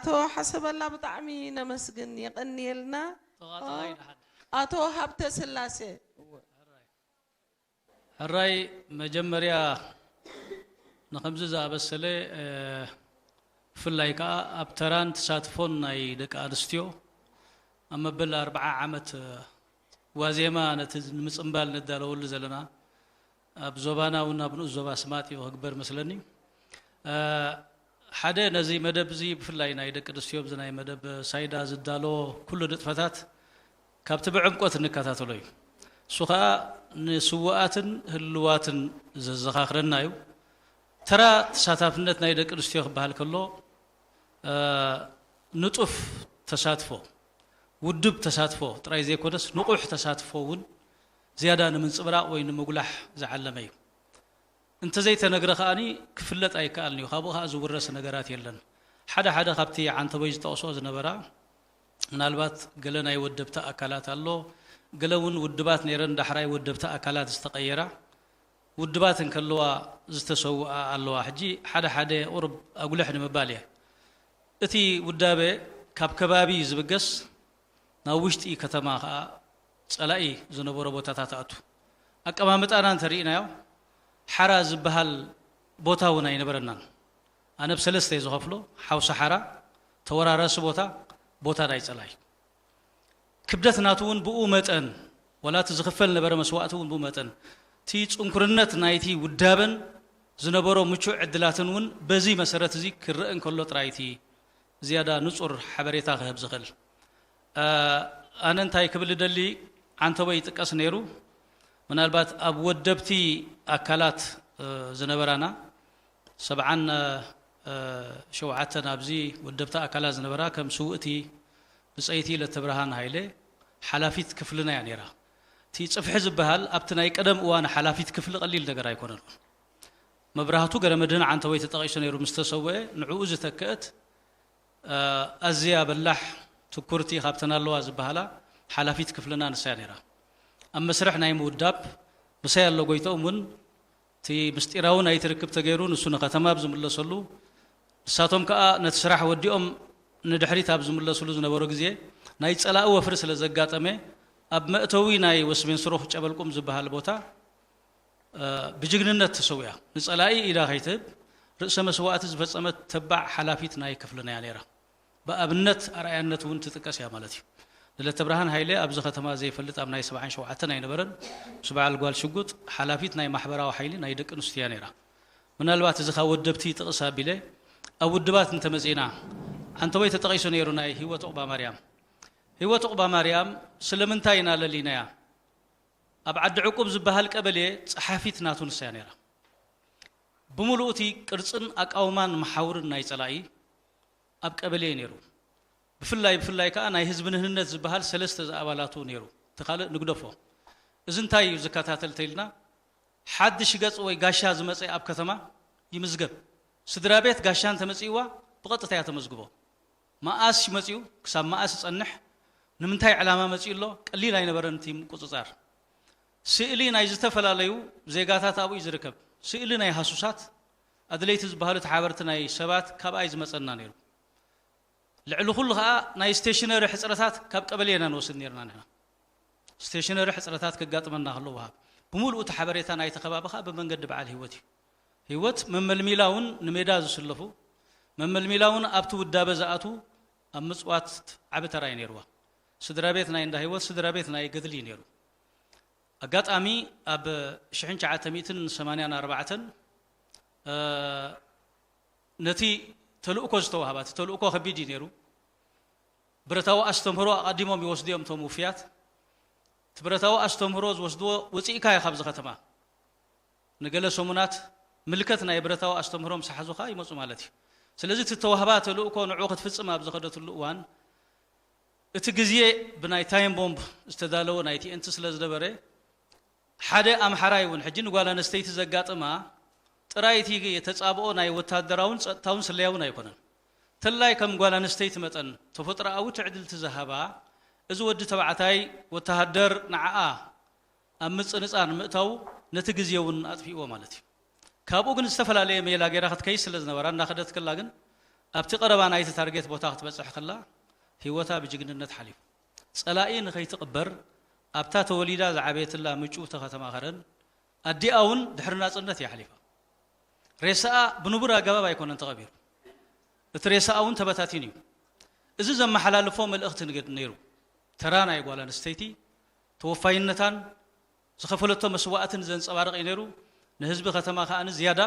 ኣቶ ሓሰበላ ብጣዕሚ ነመስግን፣ የቐንየልና። ተቓጸላይ ደሓን። ኣቶ ሃብተ ስላሴ። ሕራይ፣ መጀመርያ ንኸምዚ ዝኣበሰለ ብፍላይ ከዓ ኣብ ተራን ተሳትፎን ናይ ደቂ ኣንስትዮ ኣብ መበል ኣርብዓ ዓመት ዋዜማ ነቲ ንምፅምባል ንዳለወሉ ዘለና ኣብ ዞባና እውን ኣብ ንኡስ ዞባ ስማጥ እዩ ክግበር መስለኒ። ሓደ ነዚ መደብ እዚ ብፍላይ ናይ ደቂ ኣንስትዮ ኣብዚ ናይ መደብ ሳይዳ ዝዳሎ ኩሉ ንጥፈታት ካብቲ ብዕምቆት እንከታተሎ እዩ። እሱ ከዓ ንስውኣትን ህልዋትን ዘዘኻኽረና እዩ። ተራ ተሳታፍነት ናይ ደቂ ኣንስትዮ ክበሃል ከሎ ንጡፍ ተሳትፎ፣ ውድብ ተሳትፎ ጥራይ ዘይኮነስ ንቑሕ ተሳትፎ እውን ዝያዳ ንምንፅብራቕ ወይ ንምጉላሕ ዝዓለመ እዩ። እንተዘይተነግረ ከኣኒ ክፍለጥ ኣይከኣልን እዩ። ካብኡ ከዓ ዝውረስ ነገራት የለን። ሓደ ሓደ ካብቲ ዓንተቦይ ዝጠቕሶ ዝነበራ ምናልባት ገለ ናይ ወደብቲ ኣካላት ኣሎ፣ ገለ እውን ውድባት ነይረን ዳሕራይ ወደብቲ ኣካላት ዝተቐየራ ውድባት እንከለዋ ዝተሰውኣ ኣለዋ። ሕጂ ሓደ ሓደ ቁርብ ኣጉልሕ ንምባል እየ። እቲ ውዳበ ካብ ከባቢ እዩ ዝብገስ፣ ናብ ውሽጢ ከተማ ከዓ ፀላኢ ዝነበሮ ቦታታት ኣቱ። ኣቀማምጣና እንተርኢናዮ ሓራ ዝበሃል ቦታ እውን ኣይነበረናን። ኣነ ብሰለስተ እየ ዝኸፍሎ፣ ሓውሲ ሓራ፣ ተወራራሲ ቦታ፣ ቦታ ናይ ፀላኢ። ክብደት ናቱ እውን ብኡ መጠን፣ ወላ እቲ ዝኽፈል ነበረ መስዋእቲ እውን ብኡ መጠን፣ እቲ ፅንኩርነት ናይቲ ውዳበን ዝነበሮ ምቹእ ዕድላትን እውን በዚ መሰረት እዚ ክረአ እንከሎ ጥራይ እቲ ዝያዳ ንፁር ሓበሬታ ክህብ ዝኽእል። ኣነ እንታይ ክብል እደሊ፣ ዓንተቦ ይጥቀስ ነይሩ። ምናልባት ኣብ ወደብቲ ኣካላት ዝነበራና ሰብዓን ሸውዓተን ኣብዚ ወደብቲ ኣካላት ዝነበራ ከም ስውእቲ ብፀይቲ ለተብርሃን ሃይለ ሓላፊት ክፍልና እያ ነይራ። እቲ ፅፍሒ ዝበሃል ኣብቲ ናይ ቀደም እዋን ሓላፊት ክፍሊ ቀሊል ነገር ኣይኮነን። መብራህቱ ገረመድህን ዓንተቦይ ተጠቒሱ ነይሩ ምስ ተሰወአ ንዕኡ ዝተክአት ኣዝያ በላሕ ትኩርቲ ካብተን ኣለዋ ዝበሃላ ሓላፊት ክፍልና ንሳ እያ ነይራ። ኣብ መስርሕ ናይ ምውዳብ ምሳይ ኣሎ ጎይተኦም እውን እቲ ምስጢራዊ ናይቲ ርክብ ተገይሩ ንሱ ንከተማ ኣብ ዝምለሰሉ ንሳቶም ከዓ ነቲ ስራሕ ወዲኦም ንድሕሪት ኣብ ዝምለስሉ ዝነበሩ ግዜ ናይ ፀላኢ ወፍሪ ስለ ዘጋጠመ ኣብ መእተዊ ናይ ወስቤን ስሩኽ ጨበልቁም ዝበሃል ቦታ ብጅግንነት ተሰዊኣ ንፀላኢ ኢዳ ከይትህብ ርእሰ መስዋእቲ ዝፈፀመት ተባዕ ሓላፊት ናይ ክፍልና እያ ነይራ። ብኣብነት ኣርኣያነት እውን ትጥቀስ እያ ማለት እዩ። ንለተብርሃን ሃይለ ኣብዚ ከተማ ዘይፈልጥ ኣብ ናይ ሰብዓን ሸውዓተን ኣይነበረን። ምስ በዓል ጓል ሽጉጥ ሓላፊት ናይ ማሕበራዊ ሓይሊ ናይ ደቂ ኣንስትዮ እያ ነይራ። ምናልባት እዚ ካብ ወደብቲ ጥቕስ ኣቢለ ኣብ ውድባት እንተመፂእና ዓንተቦይ ተጠቒሱ ነይሩ ናይ ህይወት ዑቕባ ማርያም። ህይወት ዑቕባ ማርያም ስለምንታይ ኢና ለሊናያ? ኣብ ዓዲ ዕቁብ ዝበሃል ቀበሌ ፀሓፊት ናቱ ንሳ እያ ነይራ። ብምሉኡ እቲ ቅርፅን ኣቃውማን መሓውርን ናይ ፀላኢ ኣብ ቀበሌ እዩ ነይሩ። ብፍላይ ብፍላይ ከዓ ናይ ህዝቢ ንህንነት ዝበሃል ሰለስተ ዝኣባላቱ ነይሩ። እቲ ካልእ ንግደፎ። እዚ እንታይ እዩ ዝከታተል ተኢልና ሓድሽ ገፅ ወይ ጋሻ ዝመፀ ኣብ ከተማ ይምዝገብ። ስድራ ቤት ጋሻ እንተመፅእዋ ብቐጥታ እያ ተመዝግቦ። መኣስ መፅኡ፣ ክሳብ መኣስ ይፀንሕ፣ ንምንታይ ዕላማ መፅኡ ኣሎ ቀሊል ኣይነበረን እቲ ምቁፅፃር። ስእሊ ናይ ዝተፈላለዩ ዜጋታት ኣብኡ እዩ ዝርከብ። ስእሊ ናይ ሃሱሳት ኣድለይቲ ዝበሃሉ ተሓበርቲ ናይ ሰባት ካብኣ እዩ ዝመፀና ነይሩ። ልዕሊ ኩሉ ከዓ ናይ ስቴሽነሪ ሕፅረታት ካብ ቀበሌ ኢና ንወስድ ነርና ንሕና። ስቴሽነሪ ሕፅረታት ከጋጥመና ከሎ ወሃብ ብምሉኡ እቲ ሓበሬታ ናይቲ ከባቢ ከዓ ብመንገዲ በዓል ህይወት እዩ። ህይወት መመልሚላ እውን ንሜዳ ዝስለፉ መመልሚላ እውን ኣብቲ ውዳበ ዝኣትዉ ኣብ ምፅዋት ዓቢ ተራ እዩ ነይርዋ። ስድራ ቤት ናይ እንዳ ህይወት ስድራ ቤት ናይ ገድሊ እዩ ነይሩ። ኣጋጣሚ ኣብ ሽሕን ትሽዓተ ሚእትን ሰማንያን ኣርባዕተን ነቲ ተልእኮ ዝተዋህባ እቲ ተልእኮ ከቢድ እዩ ነይሩ። ብረታዊ ኣስተምህሮ ኣቐዲሞም ይወስዱ እዮም እቶም ውፍያት። እቲ ብረታዊ ኣስተምህሮ ዝወስድዎ ውፅኢካ እዩ ካብዚ ከተማ ንገለ ሰሙናት ምልከት ናይ ብረታዊ ኣስተምህሮ ምስ ሓዙ ከዓ ይመፁ ማለት እዩ። ስለዚ እቲ ተዋህባ ተልእኮ ንዑ ክትፍፅም ኣብ ዝኸደትሉ እዋን እቲ ግዜ ብናይ ታይም ቦምብ ዝተዳለወ ናይ ቲኤንቲ ስለ ዝነበረ ሓደ ኣምሓራይ እውን ሕጂ ንጓል ኣነስተይቲ ዘጋጥማ ጥራይ እቲ ተፃብኦ ናይ ወታደራውን ፀጥታውን ስለያውን ኣይኮነን። ተላይ ከም ጓል ኣነስተይቲ መጠን ተፈጥሮኣዊ ትዕድልቲ ዝሃባ እዚ ወዲ ተባዕታይ ወተሃደር ንዓኣ ኣብ ምፅንፃር ንምእታው ነቲ ግዜ እውን ኣጥፊእዎ ማለት እዩ። ካብኡ ግን ዝተፈላለየ ሜላ ገይራ ክትከይድ ስለ ዝነበራ እንዳኸደት ከላ ግን ኣብቲ ቀረባ ናይቲ ታርጌት ቦታ ክትበጽሕ ከላ ህይወታ ብጅግንነት ሓሊፉ። ጸላኢ ንኸይትቕበር ኣብታ ተወሊዳ ዝዓበየትላ ምጭውቲ ከተማ ከረን ኣዲኣ እውን ድሕሪ ናጽነት እያ ሓሊፋ። ሬሳኣ ብንቡር ኣገባብ ኣይኮነን ተቐቢሩ። እቲ ሬሳኣ እውን ተበታቲኑ እዩ። እዚ ዘመሓላልፎ መልእኽቲ ንገድ ነይሩ። ተራ ናይ ጓል ኣንስተይቲ ተወፋይነታን ዝኸፈለቶ መስዋእትን ዘንጸባርቕ እዩ ነይሩ። ንህዝቢ ከተማ ከኣ ዝያዳ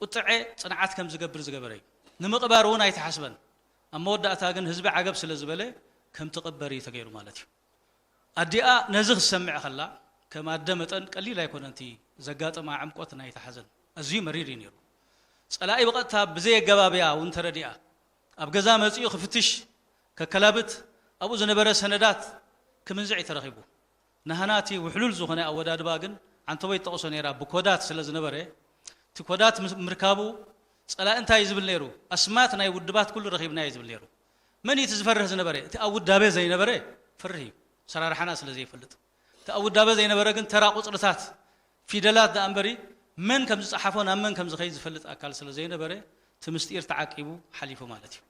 ቁጥዐ ጽንዓት ከም ዝገብር ዝገበረ እዩ። ንምቕባር እውን ኣይተሓስበን። ኣብ መወዳእታ ግን ህዝቢ ዓገብ ስለ ዝበለ ከም ትቕበር እዩ ተገይሩ ማለት እዩ። ኣዲኣ ነዚ ክትሰምዕ ከላ ከም ኣደ መጠን ቀሊል ኣይኮነን እቲ ዘጋጠማ ዕምቆት ናይቲ ሓዘን። ኣዝዩ መሪር እዩ ነይሩ። ጸላኢ ብቐጥታ ብዘየገባብያ እውን ተረዲኣ ኣብ ገዛ መጺኡ ክፍትሽ፣ ከከላብት፣ ኣብኡ ዝነበረ ሰነዳት ክምንዝዕ እዩ ተረኺቡ። ናህና እቲ ውሕሉል ዝኾነ ኣወዳድባ ግን ዓንተቦይ ትጠቕሶ ነይራ ብኮዳት ስለ ዝነበረ፣ እቲ ኮዳት ምስ ምርካቡ ጸላኢ እንታይ እዩ ዝብል ነይሩ? ኣስማት ናይ ውድባት ኩሉ ረኺብና እዩ ዝብል ነይሩ። መን እዩ እቲ ዝፈርህ ዝነበረ? እቲ ኣብ ውዳበ ዘይነበረ ፈርህ እዩ፣ ሰራርሓና ስለ ዘይፈልጥ። እቲ ኣብ ውዳበ ዘይነበረ ግን ተራ ቁጽርታት፣ ፊደላት ደኣ እምበሪ መን ከም ዝጸሓፎ ናብ መን ከም ዝኸይድ ዝፈልጥ ኣካል ስለ ዘይነበረ እቲ ምስጢር ተዓቂቡ ሓሊፉ ማለት እዩ።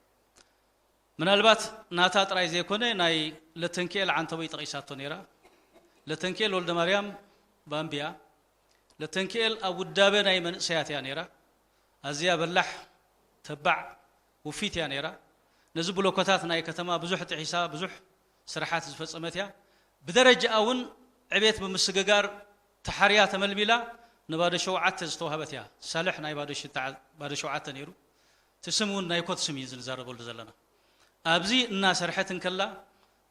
ምናልባት ናታ ጥራይ ዘይኮነ ናይ ለተንኪኤል ዓንተቦይ ጠቒሳቶ ነይራ። ለተንኪኤል ወልደ ማርያም ባምቢያ ለተንኪኤል ኣብ ውዳበ ናይ መንእሰያት እያ ነይራ። ኣዝያ በላሕ፣ ተባዕ፣ ውፊት እያ ነይራ። ነዚ ብሎኮታት ናይ ከተማ ብዙሕ ጥሒሳ ብዙሕ ስራሓት ዝፈጸመት እያ። ብደረጃኣ እውን ዕቤት ብምስግጋር ተሓርያ ተመልሚላ ንባዶ ሸውዓተ ዝተዋህበት እያ። ሳልሕ ናይ ባዶ ሽታ- ባዶ ሸውዓተ ነይሩ። እቲ ስም እውን ናይ ኮት ስም እዩ ዝንዛረበሉ ዘለና። ኣብዚ እናሰርሐት እንከላ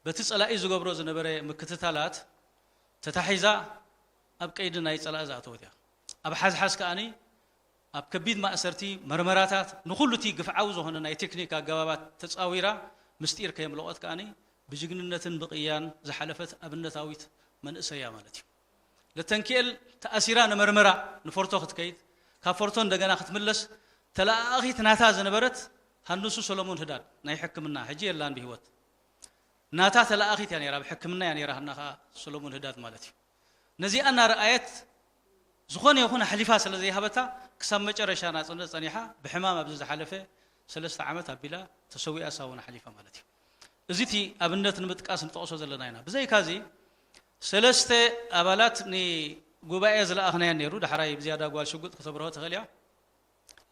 በቲ ጸላኢ ዝገብሮ ዝነበረ ምክትታላት ተታሒዛ ኣብ ቀይዲ ናይ ጸላኢ ዝኣተወት እያ። ኣብ ሓዝሓዝ ከኣኒ ኣብ ከቢድ ማእሰርቲ፣ መርመራታት፣ ንኹሉ እቲ ግፍዓዊ ዝኾነ ናይ ቴክኒክ ኣገባባት ተጻዊራ ምስጢር ከየምለቖት ከኣኒ ብጅግንነትን ብቕያን ዝሓለፈት ኣብነታዊት መንእሰይ እያ ማለት እዩ። ለተንኪኤል ተኣሲራ ንመርመራ ንፎርቶ ክትከይድ፣ ካብ ፎርቶ እንደገና ክትምለስ ተለኣኣኺት ናታ ዝነበረት ሃንሱ ሰሎሞን ህዳድ ናይ ሕክምና፣ ሕጂ የላን ብህይወት። ናታ ተለኣኣኺት እያ ነይራ፣ ኣብ ሕክምና እያ ነይራ፣ ሃና ኸዓ ሰሎሞን ህዳድ ማለት እዩ። ነዚኣ እናረኣየት ዝኾነ ይኹን ኣሕሊፋ ስለ ዘይሃበታ ክሳብ መጨረሻ ናጽነት ጸኒሓ ብሕማም ኣብዚ ዝሓለፈ ሰለስተ ዓመት ኣቢላ ተሰዊኣ እሳ እውን ኣሕሊፋ ማለት እዩ። እዚ እቲ ኣብነት ንምጥቃስ ንጠቕሶ ዘለና ኢና። ብዘይካዚ ሰለስተ ኣባላት ንጉባኤ ዝለኣኽናየን ነይሩ። ዳሕራይ ብዝያዳ ጓል ሽጉጥ ክተብርሆ ትኽእል እያ።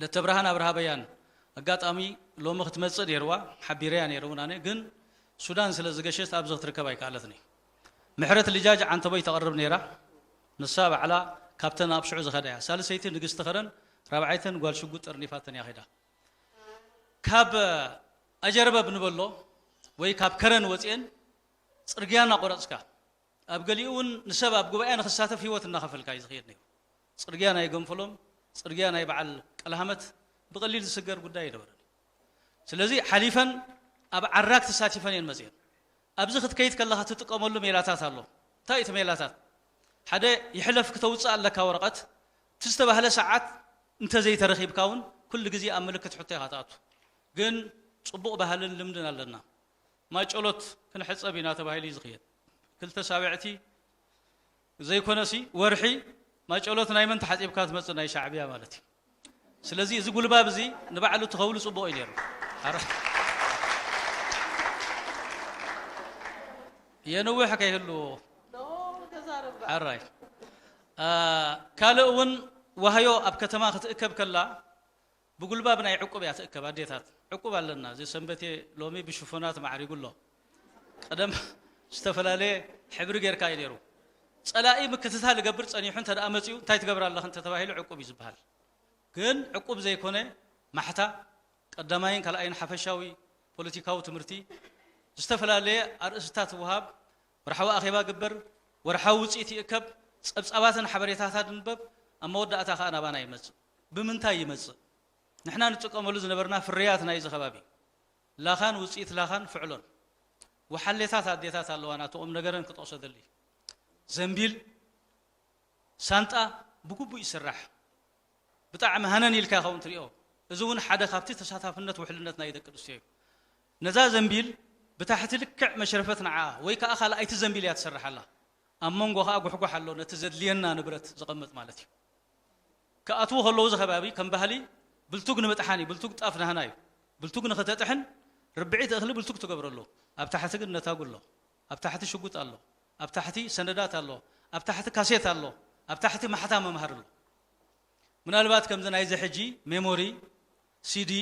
ለተብርሃን ኣብርሃ በያን ኣጋጣሚ ሎሚ ክትመጽእ ነይርዋ፣ ሓቢረያ ነይረ እውን ኣነ፣ ግን ሱዳን ስለ ዝገሸት ኣብዚ ክትርከብ ኣይከኣለትን እዩ። ምሕረት ልጃጅ ዓንተቦይ ተቕርብ ነይራ፣ ንሳ ባዕላ ካብተን ኣብ ሽዑ ዝኸዳ እያ። ሳልሰይቲ ንግስቲ ኸረን፣ ራብዓይተን ጓል ሽጉጥ ጠርኒፋተን እያ ኸይዳ። ካብ ኣጀርበብ ንበሎ ወይ ካብ ከረን ወፂኤን ፅርግያ እናቆረፅካ ኣብ ገሊኡ እውን ንሰብ ኣብ ጉባኤ ንኽሳተፍ ህይወት እናኸፈልካ እዩ ዝኽየድ ነይሩ። ጽርግያ ናይ ገንፈሎም፣ ጽርግያ ናይ በዓል ቀልሃመት ብቐሊል ዝስገር ጉዳይ ኣይነበረን። ስለዚ ሓሊፈን ኣብ ዓራግ ተሳቲፈን እየን መጺአን። ኣብዚ ክትከይድ ከለኻ ትጥቀመሉ ሜላታት ኣሎ። እንታይ እቲ ሜላታት? ሓደ ይሕለፍ ክተውጽእ ኣለካ ወረቐት፣ እቲ ዝተባህለ ሰዓት እንተዘይተረኺብካ እውን ኩሉ ግዜ ኣብ ምልክት ሕቶ ኢኻ ትኣቱ። ግን ጽቡቕ ባህልን ልምድን ኣለና። ማጨሎት ክንሕጸብ ኢና ተባሂሉ እዩ ዝኽየድ። ክልተ ሳብዕቲ ዘይኮነሲ ወርሒ ማጨሎት ናይ መን ተሓጺብካ ትመጽእ? ናይ ሻዕብያ ማለት እዩ። ስለዚ እዚ ጉልባብ እዚ ንባዕሉ ተኸውሉ ጽቡቕ እዩ ነይሩ። ኣረ- የንውሕ ከይህልዎ። ኣራይ ካልእ እውን ዋህዮ ኣብ ከተማ ክትእከብ ከላ ብጉልባብ ናይ ዕቁብ እያ ትእከብ። ኣዴታት ዕቁብ ኣለና። እዚ ሰንበቴ ሎሚ ብሽፎናት ማዕሪጉ ኣሎ። ቀደም ዝተፈላለየ ሕብሪ ጌርካ እዩ ነይሩ። ጸላኢ ምክትታል ይገብር ጸኒሑ እንተ ደኣ መጺኡ እንታይ ትገብር ኣለኽ እንተ ተባሂሉ ዕቁብ እዩ ዝበሃል። ግን ዕቁብ ዘይኮነ ማሕታ ቀዳማይን ካልኣይን ሓፈሻዊ ፖለቲካዊ ትምህርቲ ዝተፈላለየ ኣርእስታት ይወሃብ፣ ወርሓዊ ኣኼባ ግበር፣ ወርሓዊ ውጽኢት ይእከብ፣ ጸብጻባትን ሓበሬታታት ንንበብ፣ ኣብ መወዳእታ ከኣ ናባና ይመጽእ። ብምንታይ ይመጽእ? ንሕና ንጥቀመሉ ዝነበርና ፍርያት ናይዚ ከባቢ ላኻን ውፅኢት ላኻን ፍዕሎን ወሓሌታት ኣዴታት ኣለዋ ናተኦም ነገረን ክጠቕሶ ደሊ። ዘንቢል ሳንጣ ብግቡእ ይስራሕ። ብጣዕሚ ሃነን ኢልካ ይኸውን ትሪኦ። እዚ እውን ሓደ ካብቲ ተሳታፍነት ውሕልነት ናይ ደቂ ኣንስትዮ እዩ። ነዛ ዘንቢል ብታሕቲ ልክዕ መሽረፈት ንዓ ወይ ከዓ ካልኣይቲ ዘንቢል እያ ትሰርሓላ። ኣብ መንጎ ከዓ ጉሕጓሕ ኣሎ ነቲ ዘድልየና ንብረት ዘቐምጥ ማለት እዩ። ክኣትዉ ከለዉ እዚ ከባቢ ከም ባህሊ ብልቱግ ንምጥሓን እዩ። ብልቱግ ጣፍ ናህና እዩ። ብልቱግ ንኽተጥሕን ርብዒት እኽሊ ብልቱግ ትገብረሉ። ኣብ ታሕቲ ግን ነታጉ ኣሎ፣ ኣብ ታሕቲ ሽጉጥ ኣሎ፣ ኣብ ታሕቲ ሰነዳት ኣሎ፣ ኣብ ታሕቲ ካሴት ኣሎ፣ ኣብ ታሕቲ ማሕታ መምሃር ኣሎ። ምናልባት ከምዚ ናይዚ ሕጂ ሜሞሪ፣ ሲዲ፣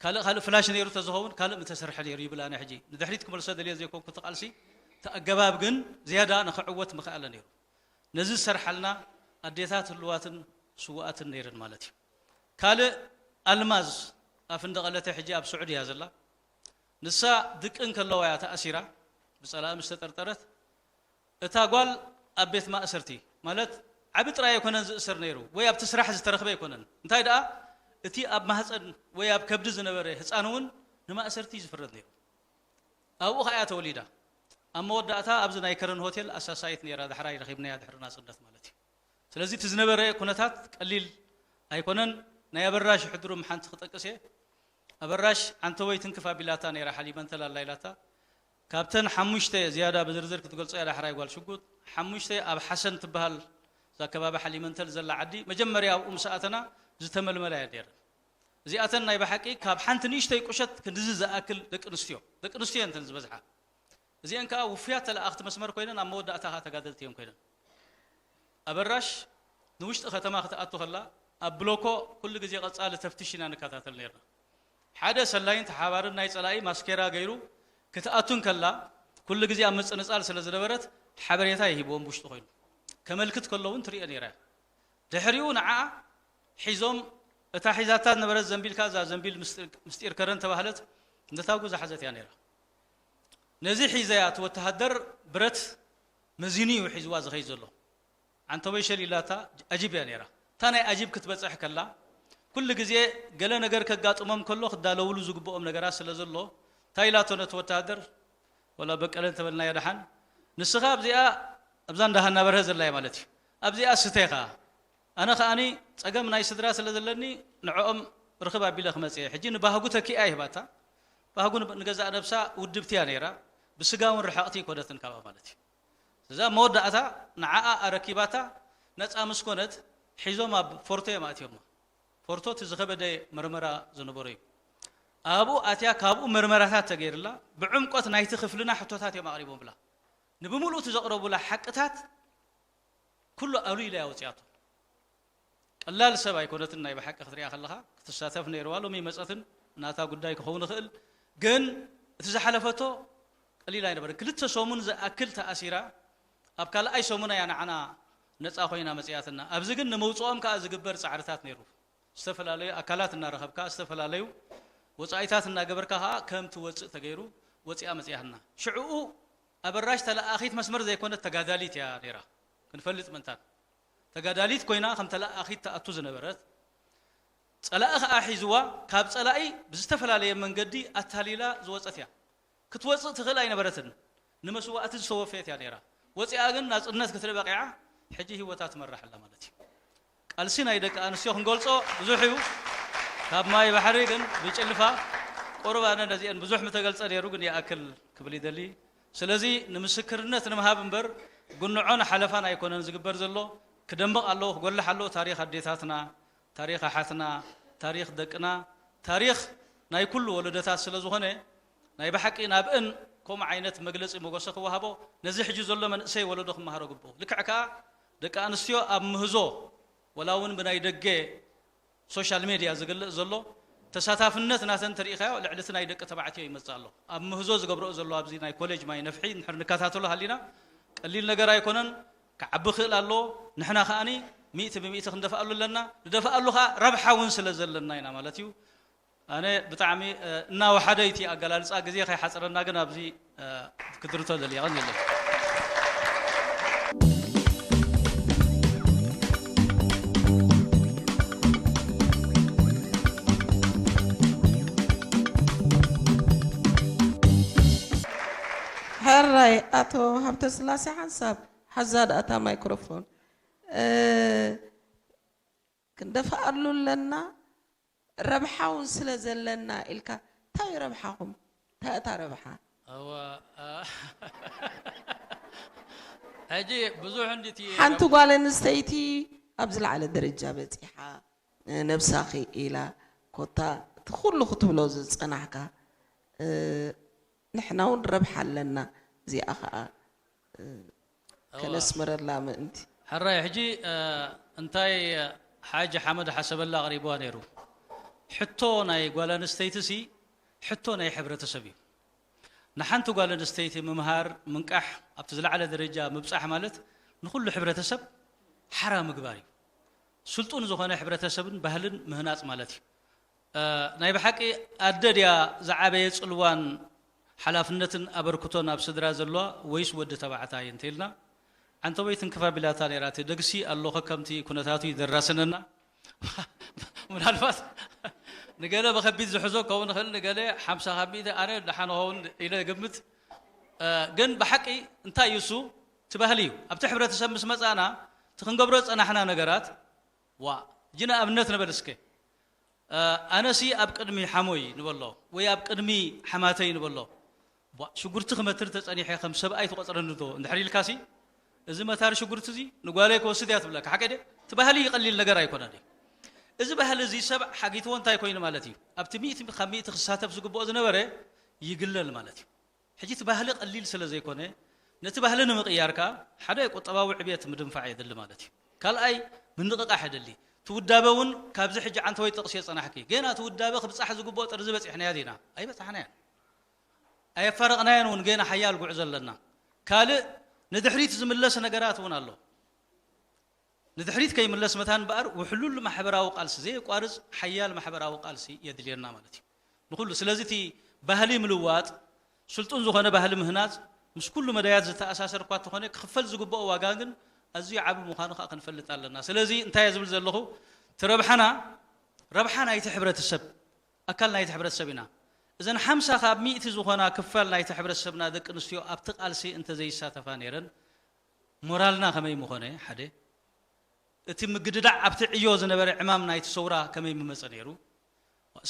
ካልእ ካልእ ፍላሽ ነይሩ ተዝኸውን ካልእ ምተሰርሐ ነይሩ ይብል። ኣነ ሕጂ ንድሕሪት ክመልሶ ደልየ ዘይኮንኩ፣ እቲ ቃልሲ እቲ ኣገባብ ግን ዝያዳ ንኽዕወት ምኽኣለ ነይሩ። ነዚ ዝሰርሓልና ኣዴታት ህልዋትን ስውኣትን ነይረን ማለት እዩ። ካልእ ኣልማዝ ኣፍንደቐለተ ሕጂ ኣብ ስዑዲ እያ ዘላ። ንሳ ድቂ እንከለዋ እያ ተኣሲራ፣ ብጸላኢ ምስ ተጠርጠረት። እታ ጓል ኣብ ቤት ማእሰርቲ፣ ማለት ዓቢ ጥራይ ኣይኮነን ዝእሰር ነይሩ፣ ወይ ኣብቲ ስራሕ ዝተረኽበ ኣይኮነን። እንታይ ደኣ፣ እቲ ኣብ ማህጸን ወይ ኣብ ከብዲ ዝነበረ ህጻን እውን ንማእሰርቲ እዩ ዝፍረድ ነይሩ። ኣብኡ ኸኣ እያ ተወሊዳ። ኣብ መወዳእታ ኣብዚ ናይ ከረን ሆቴል ኣሳሳይት ነይራ፣ ዳሕራይ ረኺብናያ ድሕሪ ናጽነት ማለት እዩ። ስለዚ እቲ ዝነበረ ኩነታት ቀሊል ኣይኮነን። ናይ ኣበራሽ ሕድሩም ሓንቲ ክጠቅስ እየ። ኣበራሽ ዓንተወይ ትንክፍ ኣቢላታ ነይራ፣ ሓሊመንተል ኣላ ኢላታ። ካብተን ሓሙሽተ፣ ዝያዳ ብዝርዝር ክትገልጾ እያ ዳሕራይ ጓል ሽጉጥ፣ ሓሙሽተ ኣብ ሓሰን ትበሃል እዛ ከባቢ ሓሊመንተል ዘላ ዓዲ፣ መጀመርያ ኣብኡ ምስ ኣተና ዝተመልመላ እየን ነይረን። እዚኣተን ናይ ብሓቂ ካብ ሓንቲ ንእሽተይ ቁሸት ክንድዚ ዝኣክል ደቂ ኣንስትዮ፣ ደቂ ኣንስትዮ እየን እተን ዝበዝሓ። እዚአን ከኣ ውፉያት ተለኣኽቲ መስመር ኮይነን ኣብ መወዳእታ ከኣ ተጋደልቲ እየን ኮይነን። ኣበራሽ ንውሽጢ ከተማ ክትኣቱ ከላ ኣብ ብሎኮ ኩሉ ግዜ ቀጻሊ ተፍትሽ ኢና ንከታተል ነይርና። ሓደ ሰላይን ተሓባርን ናይ ጸላኢ ማስኬራ ገይሩ ክትኣቱ እንከላ ኩሉ ግዜ ኣብ ምጽንጻል ስለ ዝነበረት ሓበሬታ ይሂብዎም ብውሽጢ ኮይኑ። ከመልክት ከሎ እውን ትርእዮ ነይራ እያ። ድሕሪኡ ንዓኣ ሒዞም እታ ሒዛታ ዝነበረት ዘንቢል ከኣ እዛ ዘንቢል ምስጢር ከረን ተባህለት ነታጉ ዝሓዘት እያ ነይራ። ነዚ ሒዘያ እቲ ወተሃደር ብረት መዚኑ እዩ ሒዝዋ ዝኸይድ ዘሎ። ዓንተቦይ ሸል ኢላታ ኣጂብ እያ ነይራ። እታ ናይ ኣጂብ ክትበጽሕ ከላ ኩሉ ግዜ ገለ ነገር ከጋጥሞም ከሎ ክዳለውሉ ዝግብኦም ነገራት ስለ ዘሎ እንታይ ኢላቶ ነቲ ወተሃደር፣ ወላ በቀለ እንተበልናዮ ደሓን፣ ንስኻ ኣብዚኣ ኣብዛ እንዳ ሃና በርሀ ዘላ እያ ማለት እዩ። ኣብዚኣ ስተ ኢኻ። ኣነ ከኣኒ ጸገም ናይ ስድራ ስለ ዘለኒ ንዕኦም ርኽብ ኣቢለ ክመጽእ እየ። ሕጂ ንባህጉ ተኪኣ ይህባታ። ባህጉ ንብ-፣ ንገዛእ ነብሳ ውድብቲ እያ ነይራ። ብስጋ እውን ርሕቕቲ ኣይኮነትን ካብኣ ማለት እዩ። እዛ መወዳእታ ንዓኣ ኣረኪባታ ነጻ ምስ ኮነት ሒዞም ኣብ ፎርቶ እዮም ኣእትዮማ። ፎርቶ እቲ ዝኸበደ መርመራ ዝነበሮ እዩ። ኣብኡ ኣትያ ካብኡ መርመራታት ተገይርላ ብዕምቆት ናይቲ ክፍልና ሕቶታት እዮም ኣቕሪቦምላ። ንብምሉእ እቲ ዘቕረቡላ ሓቅታት ኩሉ ኣሉ ኢላ እያ ወፂኣቶ። ቀላል ሰብ ኣይኮነትን ናይ ብሓቂ ክትሪኣ ከለኻ። ክትሳተፍ ነይርዋ፣ ሎሚ መፀትን ናታ ጉዳይ ክኸውን ይኽእል። ግን እቲ ዝሓለፈቶ ቀሊል ኣይነበረን። ክልተ ሰሙን ዝኣክል ተኣሲራ ኣብ ካልኣይ ሰሙና እያ ንዓና ነፃ ኮይና መፅያትና። ኣብዚ ግን ንምውፅኦም ከዓ ዝግበር ፃዕርታት ነይሩ። ዝተፈላለዩ ኣካላት እናረኸብካ ዝተፈላለዩ ወፃኢታት እናገበርካ ከዓ ከም ትወፅእ ተገይሩ ወፂኣ መፅያትና። ሽዕኡ ኣበራሽ ተለኣኺት መስመር ዘይኮነት ተጋዳሊት እያ ነይራ። ክንፈልጥ ምእንታን ተጋዳሊት ኮይና ከም ተለኣኺት ትኣቱ ዝነበረት፣ ጸላኢ ኸኣ ሒዝዋ ካብ ጸላኢ ብዝተፈላለየ መንገዲ ኣታሊላ ዝወጸት እያ። ክትወጽእ ትኽእል ኣይነበረትን። ንመስዋእቲ ዝሰወፈየት እያ ነይራ። ወጺኣ ግን ናጽነት ክትርኢ በቂዓ፣ ሕጂ ህይወታ ትመርሕ ኣላ ማለት እዩ። ቃልሲ ናይ ደቂ ኣንስትዮ ክንገልጾ ብዙሕ እዩ። ካብ ማይ ባሕሪ ግን ብጭልፋ ቁሩብ ኣነ ነዚአን ብዙሕ ምተገልጸ ነይሩ፣ ግን ይኣክል ክብል ይደሊ። ስለዚ ንምስክርነት ንምሃብ እምበር፣ ጉንዖን ሓለፋን ኣይኮነን ዝግበር ዘሎ። ክደምቕ ኣለዎ፣ ክጎልሕ ኣለዎ ታሪኽ ኣዴታትና፣ ታሪኽ ኣሓትና፣ ታሪኽ ደቅና፣ ታሪኽ ናይ ኩሉ ወለዶታት ስለ ዝኾነ፣ ናይ ብሓቂ ናብእን ከምኡ ዓይነት መግለጺ ሞገሰ ክወሃቦ፣ ነዚ ሕጂ ዘሎ መንእሰይ ወለዶ ክመሃሮ ግብኡ። ልክዕ ከኣ ደቂ ኣንስትዮ ኣብ ምህዞ፣ ወላ እውን ብናይ ደገ ሶሻል ሜድያ ዝግለጽ ዘሎ ተሳታፍነት ናተን ተሪኢኻዮ፣ ልዕሊ እቲ ናይ ደቂ ተባዕትዮ ይመጽእ ኣሎ። ኣብ ምህዞ ዝገብረኦ ዘሎ ኣብዚ ናይ ኮሌጅ ማይ ነፍሒ እንድሕር ንከታተሎ ሃሊና፣ ቀሊል ነገር ኣይኮነን፣ ክዓቢ ክእል ኣለዎ። ንሕና ከኣኒ ሚእቲ ብሚእቲ ክንደፍኣሉ ኣለና። ንደፍኣሉ ከኣ ረብሓ እውን ስለ ዘለና ኢና ማለት እዩ። ኣነ ብጣዕሚ፣ እ፣ እናወሓደ እዩ እቲ ኣገላልጻ፣ ግዜ ከይሓጽረና ግን ኣብዚ፣ እ፣ ክድርቶ ደልየ ቀን የለን። ሕራይ ኣቶ ሃብተስላሴ ሓንሳብ ሓዛ ደኣ እታ ማይክሮፎን፣ እ፣ ክንደፍኣሉ ኣለና፣ ረብሓ እውን ስለ ዘለና ኢልካ። እንታይ እዩ ረብሓኹም? እንታይ እታ ረብሓ? እወ፣ እ፣ ሕጂ ብዙሕ እንዲ እቲ ሓንቲ ጓል ኣንስተይቲ ኣብ ዝለዓለ ደረጃ በጺሓ፣ ነብሳ ክኢላ፣ ኮታ እቲ እቲ ኩሉ ክትብሎ ዝጸናሕካ፣ እ፣ ንሕና እውን ረብሓ ኣለና። እዚኣ ኸኣ፣ እ፣ እዋ። ከነስምረላ ምእንቲ። ሕራይ፣ ሕጂ፣ እ፣ እንታይ ሓጅ ሓመድ ሓሰበላ ኣቕሪብዋ ነይሩ? ሕቶ ናይ ጓል ኣንስተይቲ ሲ ሕቶ ናይ ሕብረተሰብ እዩ። ንሓንቲ ጓል ኣንስተይቲ ምምሃር፣ ምንቃሕ፣ ኣብቲ ዝለዓለ ደረጃ ምብጻሕ ማለት ንኹሉ ሕብረተሰብ ሓራ ምግባር እዩ። ስልጡን ዝኾነ ሕብረተሰብን ባህልን ምህናጽ ማለት እዩ። እ፣ ናይ ብሓቂ ኣደ ድያ ዝዓበየ ጽልዋን ሓላፍነትን ኣበርክቶን ኣብ ስድራ ዘለዋ ወይስ ወዲ ተባዕታይ እንተኢልና፣ ዓንተቦይ ትንክፍ ኣቢላታ ነይራ። እቲ ደግሲ ኣሎ ከከምቲ ኩነታቱ ይደራስነና። ምናልባት ንገለ ብኸቢድ ዝሕዞ ክኸውን ይኽእል፣ ንገለ ሓምሳ ካብ ሚእቲ፣ ኣነ ደሓን እኸውን ኢለ እግምት። እ፣ ግን ብሓቂ እንታይ እዩ እሱ? እቲ ባህሊ እዩ። ኣብቲ ሕብረተሰብ ምስ መጻና እቲ ክንገብሮ ዝጸናሕና ነገራት፣ ዋ፣ ሕጂ ንኣብነት ንበል እስከ። እ፣ ኣነሲ ኣብ ቅድሚ ሓሞይ ንበሎ ወይ ኣብ ቅድሚ ሓማተይ ንበሎ፣ ቧ፣ ሽጉርቲ ክመትር ተጸኒሐ ከም ሰብኣይ ትቖጽረኒ ዶ እንድሕር ኢልካሲ፣ እዚ መታሪ ሽጉርቲ እዚ ንጓለይ ክወስድ እያ ትብለካ። ሓቂ ድየ? እቲ ባህሊ ቀሊል ነገር ኣይኮነን እዩ። እዚ ባህሊ እዚ ሰብ ሓጊትዎ እንታይ ኮይኑ ማለት እዩ? ኣብቲ ሚእቲ ካብ ሚእቲ ክሳተፍ ዝግብኦ ዝነበረ ይግለል ማለት እዩ። ሕጂ እቲ ባህሊ ቀሊል ስለ ዘይኮነ፣ ነቲ ባህሊ ንምቕያር ከኣ ሓደ ቁጠባዊ ዕብየት ምድንፋዕ የድሊ ማለት እዩ። ካልኣይ ምንቕቓሕ የድሊ። እቲ ውዳበ እውን ካብዚ ሕጂ ዓንተቦይ ጥቕሲ የጸናሕኪ። ገና እቲ ውዳበ ክብጻሕ ዝግብኦ ጥርዚ በጺሕናዮ ዲና? ኣይበጻሕናዮን። ኣየፋረቕናዮን እውን፣ ገና ሓያል ጉዕዞ ኣለና። ካልእ ንድሕሪት ዝምለስ ነገራት እውን ኣሎ። ንድሕሪት ከይምለስ መታን እምበኣር ውሕሉል ማሕበራዊ ቃልሲ፣ ዘየቋርጽ ሓያል ማሕበራዊ ቃልሲ የድልየና ማለት እዩ። ንኹሉ፣ ስለዚ እቲ ባህሊ ምልዋጥ፣ ስልጡን ዝኾነ ባህሊ ምህናጽ፣ ምስ ኩሉ መዳያት ዝተኣሳሰር እኳ እንተኾነ፣ ክኽፈል ዝግብኦ ዋጋ ግን ኣዝዩ ዓቢ ምዃኑ ከኣ ክንፈልጥ ኣለና። ስለዚ እንታይ እየ ዝብል ዘለኹ? እቲ ረብሓና፣ ረብሓ ናይቲ ሕብረተሰብ፣ ኣካል ናይቲ ሕብረተሰብ ኢና። እዘን ሓምሳ ካብ ሚእቲ ዝኾና ክፋል ናይቲ ሕብረተሰብና ደቂ ኣንስትዮ ኣብቲ ቃልሲ እንተዘይሳተፋ ነይረን፣ ሞራልና ከመይ ምኾነ? ሓደ፣ እቲ ምግድዳዕ ኣብቲ ዕዮ ዝነበረ ዕማም ናይቲ ሰውራ ከመይ ምመጸ ነይሩ?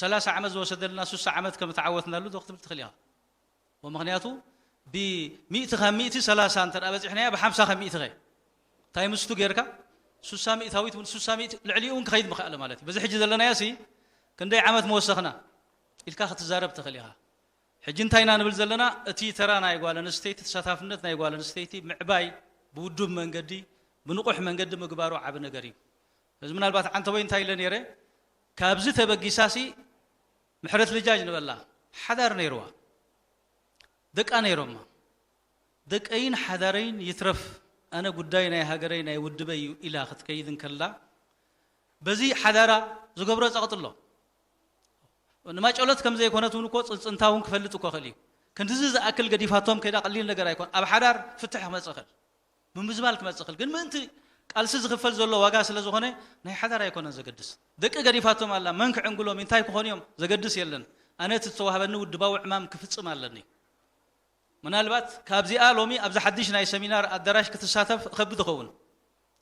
ሰላሳ ዓመት ዝወሰደልና ሱሳ ዓመት ከም ተዓወትናሉ ዶ ክትብል ትኽእል ኢኻ? ወምኽንያቱ ብሚእቲ ካብ ሚእቲ ሰላሳ እንተ ደኣ በጺሕናያ፣ ብሓምሳ ካብ ሚእቲ ኸ? እንታይ ምስቱ ጌርካ? ሱሳ ሚእታዊት እውን፣ ሱሳ ሚእቲ ልዕሊኡ እውን ክኸይድ ምኽኣለ ማለት እዩ። በዚ ሕጂ ዘለናዮ ሲ ክንደይ ዓመት ምወሰኽና ኢልካ ክትዛረብ ትኽእል ኢኻ። ሕጂ እንታይ ኢና ንብል ዘለና? እቲ ተራ ናይ ጓል ኣንስተይቲ፣ ተሳታፍነት ናይ ጓል ኣንስተይቲ ምዕባይ፣ ብውዱብ መንገዲ፣ ብንቑሕ መንገዲ ምግባሩ ዓቢ ነገር እዩ። እዚ ምናልባት ዓንተቦይ እንታይ ኢለ ነይረ፣ ካብዚ ተበጊሳሲ ምሕረት ልጃጅ ንበላ ሓዳር ነይርዋ፣ ደቃ ነይሮማ። ደቀይን ሓዳረይን ይትረፍ፣ ኣነ ጉዳይ ናይ ሃገረይ ናይ ውድበይ እዩ ኢላ ክትከይድ እንከላ፣ በዚ ሓዳራ ዝገብሮ ጸቕጢ ኣሎ። ንማጨሎት ከም ዘይኮነት እውን እኮ ጽንጽንታ እውን ክፈልጥ እኮ ክእል እዩ። ክንድዚ ዝኣክል ገዲፋቶም ከይዳ ቀሊል ነገር ኣይኮን። ኣብ ሓዳር ፍትሕ ክመጽእ ክእል፣ ምምዝባል ክመጽእ ክእል። ግን ምእንቲ ቃልሲ ዝኽፈል ዘሎ ዋጋ ስለ ዝኾነ ናይ ሓዳር ኣይኮነን ዘገድስ። ደቂ ገዲፋቶም ኣላ፣ መን ክዕንግሎም፣ እንታይ ክኾኑ እዮም ዘገድስ የለን። ኣነ እቲ ዝተዋህበኒ ውድባዊ ዕማም ክፍጽም ኣለኒ። ምናልባት ካብዚኣ ሎሚ ኣብዚ ሓድሽ ናይ ሰሚናር ኣዳራሽ ክትሳተፍ እኸብድ ይኸውን።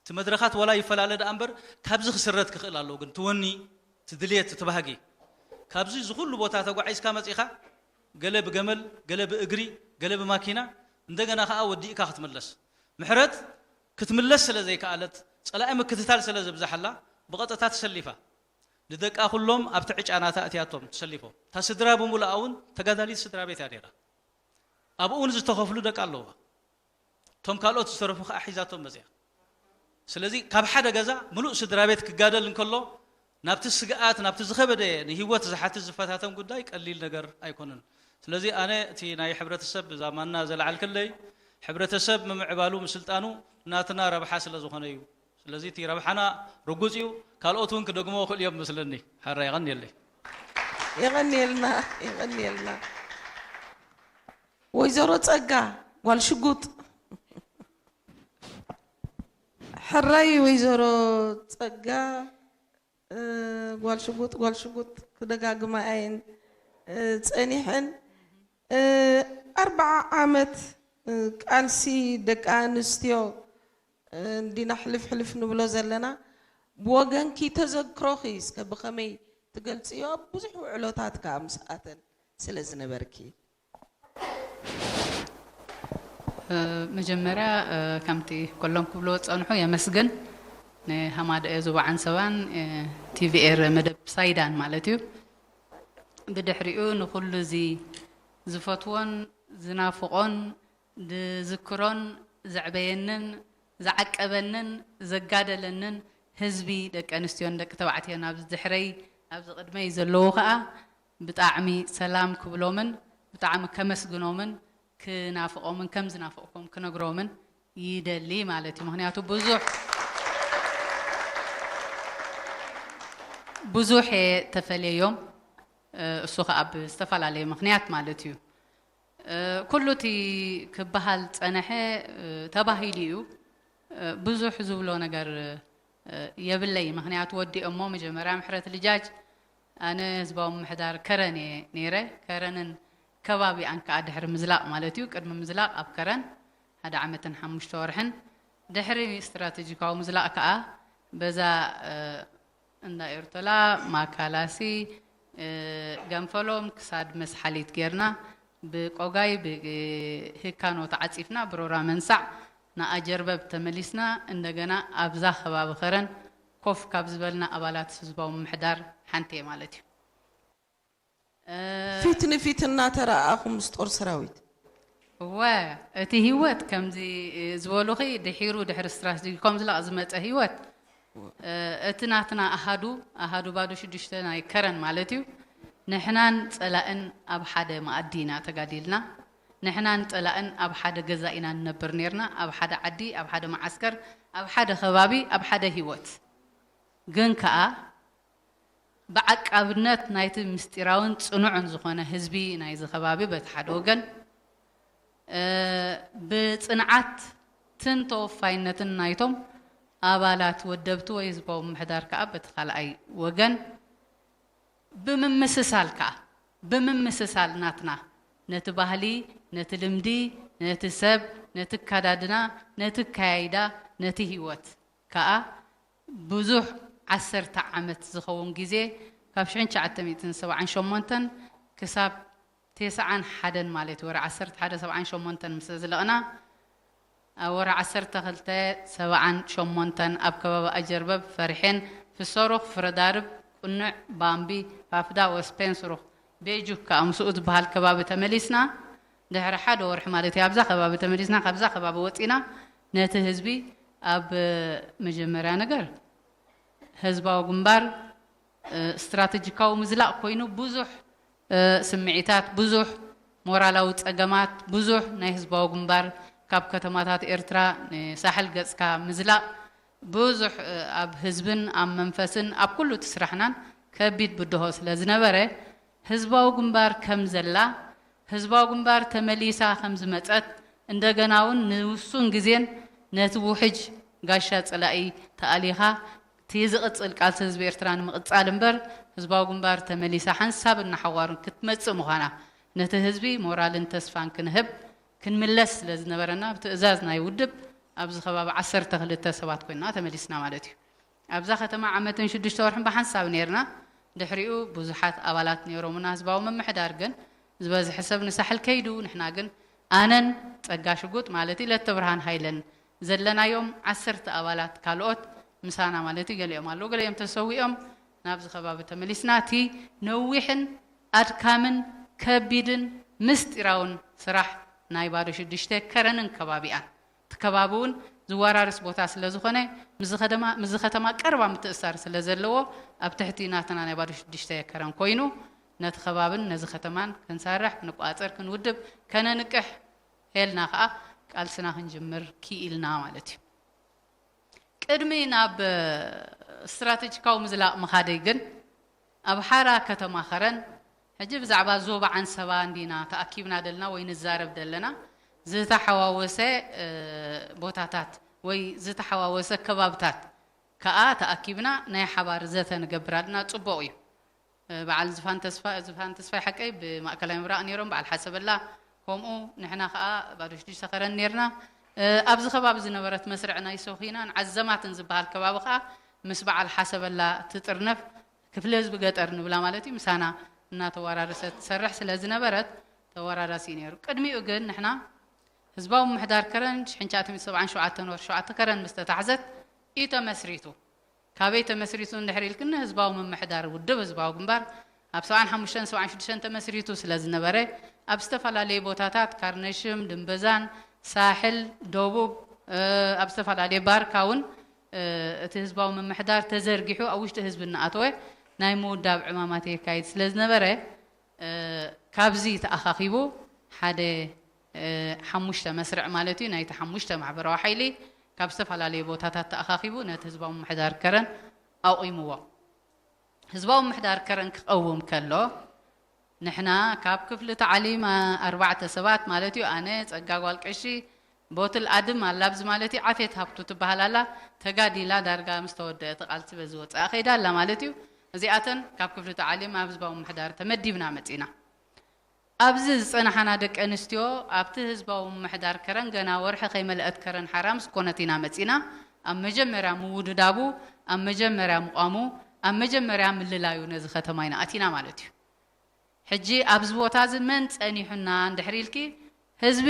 እቲ መድረኻት ዋላ ይፈላለ ደኣ እምበር፣ ካብዚ ክስረት ክኽእል ኣለዎ። ግን እቲ ወኒ፣ እቲ ድልየት፣ እቲ ባህጊ፣ ካብዚ ዝኹሉ ቦታ ተጓዒዝካ መጺኻ፣ ገለ ብገመል፣ ገለ ብእግሪ፣ ገለ ብማኪና፣ እንደገና ከኣ ወዲእካ ክትምለስ። ምሕረት ክትምለስ ስለ ዘይከኣለት፣ ጸላኢ ምክትታል ስለ ዘብዝሓላ፣ ብቐጥታ ተሰሊፋ። ንደቃ ኩሎም ኣብቲ ዕጫ ናታ ኣእትያቶም ተሰሊፎም። እታ ስድራ ብምሉኣ እውን ተጋዳሊት ስድራ ቤት እያ ነይራ። ኣብኡ እውን ዝተኸፍሉ ደቂ ኣለዋ። እቶም ካልኦት ዝተረፉ ከዓ ሒዛቶም መፅያ። ስለዚ ካብ ሓደ ገዛ ምሉእ ስድራ ቤት ክጋደል እንከሎ ናብቲ ስግኣት፣ ናብቲ ዝኸበደ ንህይወት ዝሓትት ዝፈታተን ጉዳይ ቀሊል ነገር ኣይኮነን። ስለዚ ኣነ እቲ ናይ ሕብረተሰብ እዛ ማና ዘልዓልክለይ ሕብረተሰብ ምምዕባሉ ምስልጣኑ ናትና ረብሓ ስለ ዝኾነ እዩ። ስለዚ እቲ ረብሓና ርጉጽ እዩ። ካልኦት እውን ክደግሞ ክእል እዮም መስለኒ። ሓራ የቐንየለይ። የቐንየልና፣ የቐንየልና። ወይዘሮ ጸጋ ጓል ሽጉጥ። ሕራይ ወይዘሮ ጸጋ፣ እ፣ ጓል ሽጉጥ፣ ጓል ሽጉጥ ክደጋግማ ኣየን፣ እ፣ ጸኒሐን። እ፣ ኣርብዓ ዓመት፣ እ፣ ቃልሲ ደቂ ኣንስትዮ፣ እ፣ እንዲና ሕልፍ ሕልፍ ንብሎ ዘለና። ብወገንኪ ተዘክሮኺ እስከ ብኸመይ ትገልጽዮ? ኣብ ብዙሕ ውዕሎታት ከኣ ምስኣተን ስለ ዝነበርኪ። መጀመርያ ከምቲ ኩሎም ክብልዎ ዝጸንሑ የመስግን። ንሃማደኤ ዞባ ዓንሰባን ቲቪኤር መደብ ሳይዳን ማለት እዩ። ብድሕሪኡ ንኹሉ እዚ ዝፈትዎን ዝናፍቖን ዝዝክሮን ዘዕበየንን ዝዓቀበንን ዘጋደለንን ህዝቢ ደቂ ኣንስትዮን ደቂ ተባዕትዮን ኣብዚ ድሕረይ ኣብዚ ቅድመይ ዘለዉ ኸኣ ብጣዕሚ ሰላም ክብሎምን ብጣዕሚ ከመስግኖምን ክናፍቖምን ከም ዝናፍቕኩም ክነግሮምን ይደሊ ማለት እዩ። ምኽንያቱ ብዙሕ ብዙሕ እየ ተፈልየዮም። እሱ ኸዓ ብዝተፈላለየ ምኽንያት ማለት እዩ። ኩሉ እቲ ክበሃል ጸነሐ ተባሂሉ እዩ። ብዙሕ ዝብሎ ነገር የብለይ። ምኽንያቱ ወዲኦሞ መጀመርያ ምሕረት ልጃጅ ኣነ ህዝባዊ ምምሕዳር ከረን እየ ነይረ። ከረንን ከባቢኣን ከዓ ድሕሪ ምዝላቕ ማለት እዩ። ቅድሚ ምዝላቕ ኣብ ከረን ሓደ ዓመትን ሓሙሽተ ወርሕን ድሕሪ ስትራቴጂካዊ ምዝላቕ ከዓ በዛ እንዳ ኤርቶላ ማካላሲ ገንፈሎም ክሳድ መስሓሊት ጌርና ብቆጋይ ብህካኖ ተዓፂፍና ብሮራ መንሳዕ ንኣጀርበብ ተመሊስና እንደገና ኣብዛ ከባቢ ከረን ኮፍ ካብ ዝበልና ኣባላት ህዝባዊ ምምሕዳር ሓንቲ እየ ማለት እዩ። ፊት ንፊት እናተረኣኹም ምስ ጦር ሰራዊት እወ እቲ ህይወት ከምዚ ዝበሉኺ ድሒሩ ድሕሪ ስትራስዲ ከም ዝላቕ ዝመፀ ህይወት እቲ ናትና ኣሃዱ ኣሃዱ ባዶ ሽዱሽተ ናይ ከረን ማለት እዩ። ንሕናን ፀላእን ኣብ ሓደ መኣዲ ኢና ተጋዲልና። ንሕናን ፀላእን ኣብ ሓደ ገዛ ኢና ንነብር ነርና፣ ኣብ ሓደ ዓዲ፣ ኣብ ሓደ መዓስከር፣ ኣብ ሓደ ከባቢ፣ ኣብ ሓደ ህይወት። ግን ከኣ ብዓቃብነት ናይቲ ምስጢራውን ጽኑዕን ዝኾነ ህዝቢ ናይዚ ከባቢ በቲ ሓደ ወገን፣ ብጽንዓትን ተወፋይነትን ናይቶም ኣባላት ወደብቲ ወይ ህዝባዊ ምምሕዳር ከኣ በቲ ካልኣይ ወገን ብምምስሳል ከኣ ብምምስሳል ናትና ነቲ ባህሊ፣ ነቲ ልምዲ፣ ነቲ ሰብ፣ ነቲ ኣከዳድና፣ ነቲ ኣከያይዳ፣ ነቲ ህይወት ከኣ ብዙሕ ዓሰርተ ዓመት ዝኸውን ግዜ ካብ ሽሕን ትሽዓተ ሚእትን ሰብዓን ሸሞንተን ክሳብ ተስዓን ሓደን ማለት ወረ ዓሰርተ ሓደ ሰብዓን ሸሞንተን ምስ ዘዝለቕና ኣብ ወረ ዓሰርተ ክልተ ሰብዓን ሸሞንተን ኣብ ከባቢ ኣጀርበብ ፈሪሐን ፍሰሩኽ ፍረዳርብ ቁንዕ ባምቢ ፋፍዳ ወስፔን ስሩኽ ቤጁክ ከዓ ምስኡ ዝበሃል ከባቢ ተመሊስና ድሕሪ ሓደ ወርሒ ማለት እዩ ኣብዛ ከባቢ ተመሊስና ካብዛ ከባቢ ወፂና ነቲ ህዝቢ ኣብ መጀመርያ ነገር ህዝባዊ ግንባር ስትራተጂካዊ ምዝላቕ ኮይኑ ብዙሕ ስምዒታት ብዙሕ ሞራላዊ ፀገማት ብዙሕ ናይ ህዝባዊ ግንባር ካብ ከተማታት ኤርትራ ንሳሕል ገፅካ ምዝላቕ ብዙሕ ኣብ ህዝብን ኣብ መንፈስን ኣብ ኩሉ እቲ ስራሕናን ከቢድ ብድሆ ስለ ዝነበረ ህዝባዊ ግንባር ከም ዘላ ህዝባዊ ግንባር ተመሊሳ ከም ዝመፀት እንደገና እውን ንውሱን ግዜን ነቲ ውሕጅ ጋሻ ፀላኢ ተኣሊኻ እቲ ዝቕፅል ቃልሲ ህዝቢ ኤርትራ ንምቕፃል እምበር ህዝባዊ ግንባር ተመሊሳ ሓንሳብን ንሓዋሩን ክትመፅእ ምዃና ነቲ ህዝቢ ሞራልን ተስፋን ክንህብ ክንምለስ ስለ ዝነበረና ብትእዛዝ ናይ ውድብ ኣብዚ ከባቢ ዓሰርተ ክልተ ሰባት ኮይንና ተመሊስና ማለት እዩ። ኣብዛ ከተማ ዓመትን ሽዱሽተ ወርሕን ብሓንሳብ ነይርና። ድሕሪኡ ብዙሓት ኣባላት ነይሮምና ህዝባዊ ምምሕዳር ግን ዝበዝሐ ሰብ ንሳሕል ከይዱ ንሕና ግን ኣነን ፀጋ ሽጉጥ ማለት እዩ ለተብርሃን ሃይለን ዘለናዮም ዓሰርተ ኣባላት ካልኦት ምሳና ማለት እዩ ገሊኦም ኣለዉ ገሊኦም ተሰዊኦም ናብዚ ከባቢ ተመሊስና እቲ ነዊሕን ኣድካምን ከቢድን ምስጢራውን ስራሕ ናይ ባዶ ሽዱሽተ ከረንን ከባቢኣን እቲ ከባቢ እውን ዝወራርስ ቦታ ስለ ዝኾነ ምስዚ ከተማ ቀረባ ምትእሳር ስለ ዘለዎ ኣብ ትሕቲ ናትና ናይ ባዶ ሽዱሽተ ከረን ኮይኑ ነቲ ከባብን ነዚ ከተማን ክንሰርሕ ክንቋፀር ክንውድብ ከነንቅሕ ሄልና ከዓ ቃልስና ክንጅምር ክኢልና ማለት እዩ። ቅድሚ ናብ ስትራተጂካዊ ምዝላቕ ምኻደይ ግን ኣብ ሓራ ከተማ ኸረን ሕጂ ብዛዕባ ዞባ ዓንሰባ እንዲና ተኣኪብና ደለና ወይ ንዛረብ ደለና ዝተሓዋወሰ ቦታታት ወይ ዝተሓዋወሰ ከባብታት ከኣ ተኣኪብና ናይ ሓባር ዘተ ንገብር ኣለና። ጽቡቕ እዩ። በዓል ዝፋን ተስፋ ዝፋን ተስፋይ ሓቀይ ብማእከላይ ምብራቕ ነይሮም በዓል ሓሰበላ ከምኡ ንሕና ከኣ ባዶ ሽዱሽተ ከረን ነርና። ኣብዚ ከባቢ ዝነበረት መስርዕ ናይ ሶኺናን ዓዘማትን ዝበሃል ከባቢ ከኣ ምስ በዓል ሓሰበላ ትጥርነፍ ክፍሊ ህዝቢ ገጠር ንብላ ማለት እዩ ምሳና እናተወራረሰት ትሰርሕ ስለ ዝነበረት ተወራራሲ እዩ ነይሩ። ቅድሚኡ ግን ንሕና ህዝባዊ ምምሕዳር ከረን ሽሕን ትሽዓተ ሚእትን ሰብዓን ሸውዓተን ወር ሸውዓተ ከረን ምስ ተታሕዘት እዩ ተመስሪቱ። ካበይ ተመስሪቱ እንድሕር ኢልክኒ ህዝባዊ ምምሕዳር ውድብ ህዝባዊ ግንባር ኣብ ሰብዓን ሓሙሽተን ሰብዓን ሽዱሽተን ተመስሪቱ ስለ ዝነበረ ኣብ ዝተፈላለዩ ቦታታት ካርነሽም፣ ድንበዛን፣ ሳሕል፣ ደቡብ፣ ኣብ ዝተፈላለዩ ባርካ እውን እቲ ህዝባዊ ምምሕዳር ተዘርጊሑ ኣብ ውሽጢ ህዝቢ እናኣተወ ናይ ምውዳብ ዕማማት የካይድ ስለ ዝነበረ ካብዚ ተኣኻኺቡ ሓደ ሓሙሽተ መስርዕ ማለት እዩ ናይቲ ሓሙሽተ ማሕበራዊ ሓይሊ ካብ ዝተፈላለዩ ቦታታት ተኣኻኺቡ ነቲ ህዝባዊ ምምሕዳር ከረን ኣቑምዎ። ህዝባዊ ምምሕዳር ከረን ክቐውም ከሎ ንሕና ካብ ክፍሊ ታዕሊም ኣርባዕተ ሰባት ማለት እዩ ኣነ ጸጋ ጓል ቀሺ ቦትል ኣድም ኣላ ኣብዚ ማለት እዩ ዓፌት ሃብቱ ትበሃል ኣላ ተጋዲላ ዳርጋ ምስ ተወደአ እቲ ቃልሲ በዚ ወጻኢ ከይዳ ኣላ ማለት እዩ። እዚኣተን ካብ ክፍሊ ታዕሊም ኣብ ህዝባዊ ምምሕዳር ተመዲብና መጺና። ኣብዚ ዝጸናሓና ደቂ ኣንስትዮ ኣብቲ ህዝባዊ ምምሕዳር ከረን ገና ወርሒ ከይመልአት ከረን ሓራ ምስ ኮነት ኢና መጺና ኣብ መጀመርያ ምውድዳቡ ኣብ መጀመርያ ምቋሙ ኣብ መጀመርያ ምልላዩ ነዚ ከተማ ኢና ኣቲና ማለት እዩ። ሕጂ ኣብዚ ቦታ እዚ መን ጸኒሑና እንድሕር ኢልኪ ህዝቢ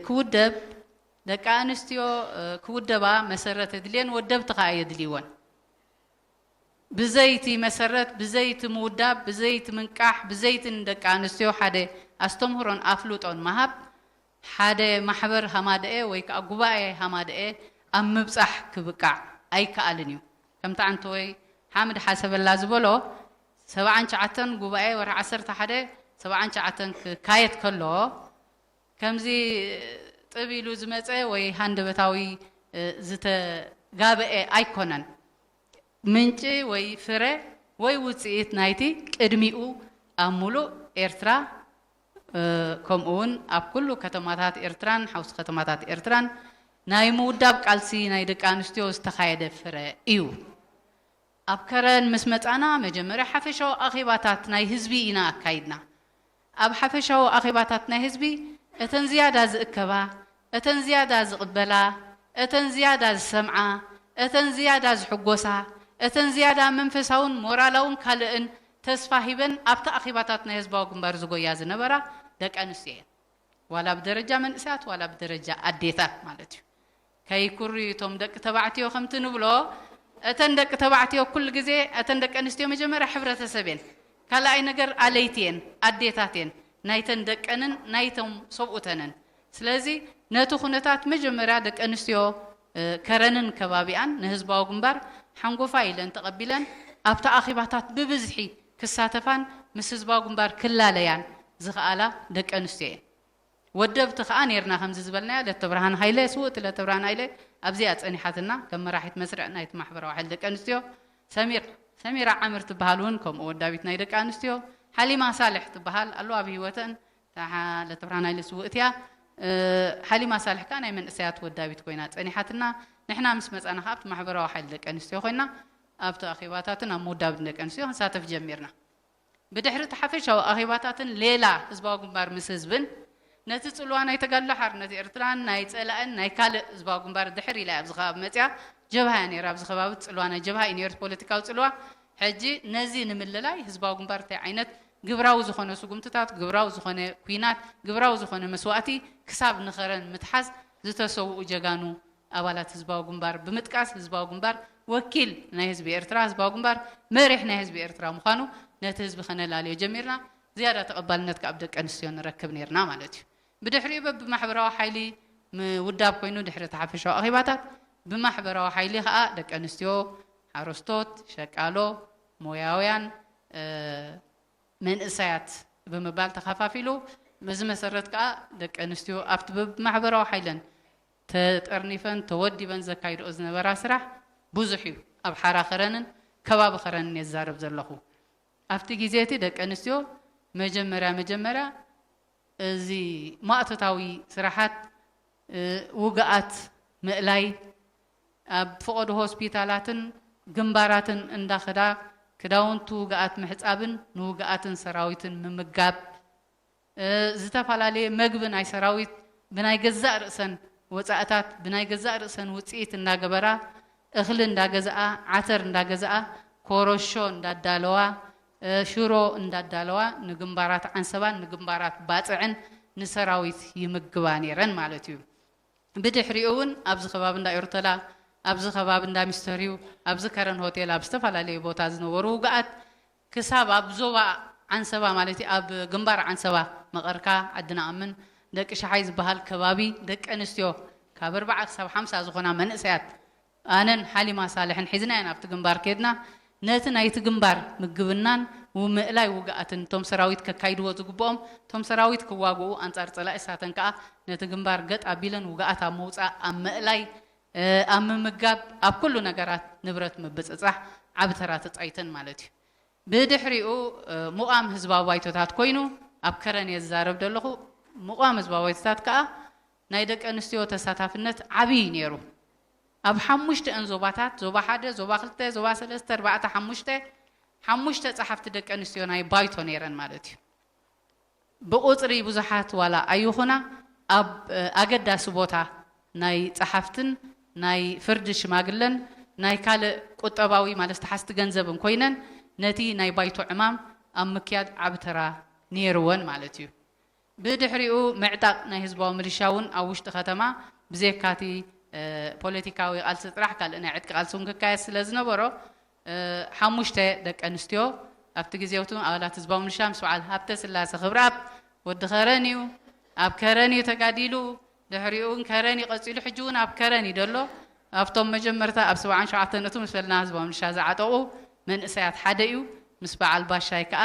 ክውደብ ደቂ ኣንስትዮ ክውደባ መሰረት የድልየን ወደብቲ ከኣ የድልይወን። ብዘይቲ መሰረት ብዘይቲ ምውዳብ ብዘይቲ ምንቃሕ ብዘይቲ ንደቂ ኣንስትዮ ሓደ ኣስተምህሮን ኣፍልጦን ምሃብ ሓደ ማሕበር ሃማደኤ ወይ ከዓ ጉባኤ ሃማደኤ ኣብ ምብፃሕ ክብቃዕ ኣይከኣልን እዩ። ከምቲ ዓንተወይ ሓምድ ሓሰበላ ዝበሎ ሰብዓን ትሽዓተን ጉባኤ ወርሒ ዓሰርተ ሓደ ሰብዓን ትሽዓተን ክካየድ ከሎ ከምዚ ጥብ ኢሉ ዝመፀ ወይ ሃንደበታዊ ዝተጋበኤ ኣይኮነን። ምንጪ ወይ ፍረ ወይ ውፅኢት ናይቲ ቅድሚኡ ኣብ ሙሉእ ኤርትራ ከምኡ እውን ኣብ ኩሉ ከተማታት ኤርትራን ሓውሲ ከተማታት ኤርትራን ናይ ምውዳብ ቃልሲ ናይ ደቂ ኣንስትዮ ዝተኻየደ ፍረ እዩ። ኣብ ከረን ምስ መጻና መጀመርያ ሓፈሻዊ ኣኼባታት ናይ ህዝቢ ኢና ኣካይድና። ኣብ ሓፈሻዊ ኣኼባታት ናይ ህዝቢ እተን ዝያዳ ዝእከባ፣ እተን ዝያዳ ዝቕበላ፣ እተን ዝያዳ ዝሰምዓ፣ እተን ዝያዳ ዝሕጎሳ፣ እተን ዝያዳ መንፈሳውን ሞራላውን ካልእን ተስፋ ሂበን ኣብቲ ኣኼባታት ናይ ህዝባዊ ግንባር ዝጎያ ዝነበራ ደቂ ኣንስትዮ እየን። ዋላ ብደረጃ መንእሰያት ዋላ ብደረጃ ኣዴታት ማለት እዩ። ከይኩሪ እቶም ደቂ ተባዕትዮ ከምቲ ንብሎ እተን ደቂ ተባዕትዮ ኩሉ ግዜ እተን ደቂ ኣንስትዮ መጀመርያ ሕብረተሰብ እየን። ካልኣይ ነገር ኣለይቲ እየን፣ ኣዴታት እየን ናይተን ደቀንን ናይቶም ሰብኡተንን። ስለዚ ነቲ ኩነታት መጀመርያ ደቂ ኣንስትዮ ከረንን ከባቢኣን ንህዝባዊ ግንባር ሓንጎፋይ ኢለን ተቐቢለን ኣብቲ ኣኼባታት ብብዝሒ ክሳተፋን ምስ ህዝባዊ ግንባር ክላለያን ዝኸኣላ ደቂ ኣንስትዮ እየን። ወደብቲ ከኣ ነርና ከምዚ ዝበልናያ ለተብርሃን ሃይለ ስውእቲ ለተብርሃን ሃይለ ኣብዚኣ ጸኒሓትና ከም መራሒት መስርዕ ናይቲ ማሕበራዊ ሓይሊ ደቂ ኣንስትዮ ሰሚራ ሰሚራ ዓምር ትበሃል እውን ከምኡ ወዳቢት ናይ ደቂ ኣንስትዮ ሓሊማ ሳልሕ ትበሃል ኣለዋ ብህይወተን ለተብርሃን ሃይለ ስውእት እያ። ሓሊማ ሳልሕ ከኣ ናይ መንእሰያት ወዳቢት ኮይና ጸኒሓትና ንሕና ምስ መጻና ከኣ ኣብቲ ማሕበራዊ ሓይሊ ደቂ ኣንስትዮ ኮይና ኣብቲ ኣኼባታትን ኣብ ምውዳብ ደቂ ኣንስትዮ ክንሳተፍ ጀሚርና። ብድሕሪ እቲ ሓፈሻዊ ኣኼባታትን ሌላ ህዝባዊ ግንባር ምስ ህዝብን ነቲ ጽልዋ ናይ ተጋድሎ ሓርነት ኤርትራን ናይ ጸላእን ናይ ካልእ ህዝባዊ ግንባር ድሕር ኢላ ኣብዚ ከባቢ መጽያ ጀብሃ እያ ነይራ ኣብዚ ከባቢ ጽልዋ ናይ ጀብሃ እዩ ነይሩ ፖለቲካዊ ጽልዋ። ሕጂ ነዚ ንምልላይ ህዝባዊ ግንባር እንታይ ዓይነት ግብራዊ ዝኾነ ስጉምትታት ግብራዊ ዝኾነ ኩናት ግብራዊ ዝኾነ መስዋእቲ ክሳብ ንኸረን ምትሓዝ ዝተሰውኡ ጀጋኑ ኣባላት ህዝባዊ ግንባር ብምጥቃስ ህዝባዊ ግንባር ወኪል ናይ ህዝቢ ኤርትራ ህዝባዊ ግንባር መሪሕ ናይ ህዝቢ ኤርትራ ምዃኑ ነቲ ህዝቢ ከነላልዮ ጀሚርና። ዝያዳ ተቐባልነት ካብ ደቂ ኣንስትዮ ንረክብ ነርና ማለት እዩ። ብድሕሪኡ በብማሕበራዊ ሓይሊ ምውዳብ ኮይኑ ድሕሪ ተሓፈሻዊ ኣኼባታት ብማሕበራዊ ሓይሊ ከዓ ደቂ ኣንስትዮ ሓረስቶት ሸቃሎ ሞያውያን መንእሰያት ብምባል ተኸፋፊሉ። በዚ መሰረት ከዓ ደቂ ኣንስትዮ ኣብቲ ብማሕበራዊ ሓይለን ተጠርኒፈን ተወዲበን ዘካይድኦ ዝነበራ ስራሕ ብዙሕ እዩ። ኣብ ሓራ ከረንን ከባቢ ከረንን እየ ዝዛረብ ዘለኹ። ኣብቲ ግዜ እቲ ደቂ ኣንስትዮ መጀመርያ መጀመርያ እዚ ማእቶታዊ ስራሓት ውግኣት ምእላይ ኣብ ፈቐዶ ሆስፒታላትን ግንባራትን እንዳኸዳ ክዳውንቲ ውግኣት ምሕፃብን ንውግኣትን ሰራዊትን ምምጋብ ዝተፈላለየ መግቢ ናይ ሰራዊት ብናይ ገዛእ ርእሰን ወፃእታት ብናይ ገዛእ ርእሰን ውፅኢት እንዳገበራ እኽሊ እንዳገዝኣ ዓተር እንዳገዝኣ ኮረሾ እንዳዳለዋ ሽሮ እንዳዳለዋ ንግንባራት ዓንሰባን ንግንባራት ባፅዕን ንሰራዊት ይምግባ ነይረን ማለት እዩ። ብድሕሪኡ እውን ኣብዚ ከባቢ እንዳ ኤርቶላ ኣብዚ ከባቢ እንዳ ሚስተርዩ ኣብዚ ከረን ሆቴል ኣብ ዝተፈላለዩ ቦታ ዝነበሩ ውግኣት ክሳብ ኣብ ዞባ ዓንሰባ ማለት እዩ። ኣብ ግንባር ዓንሰባ መቐርካ ዓዲ ንኣምን ደቂ ሸሓይ ዝበሃል ከባቢ ደቂ ኣንስትዮ ካብ ኣርባዓ ክሳብ ሓምሳ ዝኾና መንእሰያት ኣነን ሓሊማ ሳልሕን ሒዝናየን ኣብቲ ግንባር ከድና ነቲ ናይቲ ግንባር ምግብናን ምእላይ ውግኣትን እቶም ሰራዊት ከካይድዎ ዝግብኦም እቶም ሰራዊት ክዋግኡ ኣንጻር ጸላኢ እሳተን ከኣ ነቲ ግንባር ገጥ ኣቢለን ውግኣት ኣብ ምውጻእ ኣብ ምእላይ ኣብ ምምጋብ ኣብ ኩሉ ነገራት ንብረት ምብጽጻሕ ዓቢ ተራ ተጻይተን ማለት እዩ። ብድሕሪኡ ምቋም ህዝባዊ ባይቶታት ኮይኑ ኣብ ከረን እየ ዝዛረብ ዘለኹ። ምቋም ህዝባዊ ባይቶታት ከኣ ናይ ደቂ ኣንስትዮ ተሳታፍነት ዓብዪ ነይሩ። ኣብ ሓሙሽተአን ዞባታት ዞባ ሓደ፣ ዞባ ክልተ፣ ዞባ ሰለስተ፣ ኣርባዕተ፣ ሓሙሽተ ሓሙሽተ ጸሓፍቲ ደቂ ኣንስትዮ ናይ ባይቶ ነይረን ማለት እዩ። ብቁጽሪ ብዙሓት ዋላ ኣይኹና ኣብ ኣገዳሲ ቦታ ናይ ጸሓፍትን ናይ ፍርዲ ሽማግለን ናይ ካልእ ቁጠባዊ ማለት ተሓዝቲ ገንዘብን ኮይነን ነቲ ናይ ባይቶ ዕማም ኣብ ምክያድ ዓቢ ተራ ነይርወን ማለት እዩ። ብድሕሪኡ ምዕጣቕ ናይ ህዝባዊ ምልሻ እውን ኣብ ውሽጢ ከተማ ብዘካቲ ፖለቲካዊ ቃልሲ ጥራሕ ካልእ ናይ ዕጥቂ ቃልሲ እውን ክካየድ ስለ ዝነበሮ ሓሙሽተ ደቂ ኣንስትዮ ኣብቲ ግዜ ውትም ኣባላት ህዝባዊ ምልሻ ምስ በዓል ሃብተ ስላሰ ክብረኣብ ወዲ ከረን እዩ። ኣብ ከረን እዩ ተጋዲሉ። ድሕሪኡ እውን ከረን እዩ ቀፂሉ። ሕጂ እውን ኣብ ከረን እዩ ደሎ። ኣብቶም መጀመርታ ኣብ ሰብዓን ሸውዓተን እቱ ምስ በልና ህዝባዊ ምልሻ ዝዓጠቑ መንእሰያት ሓደ እዩ። ምስ በዓል ባሻይ ከዓ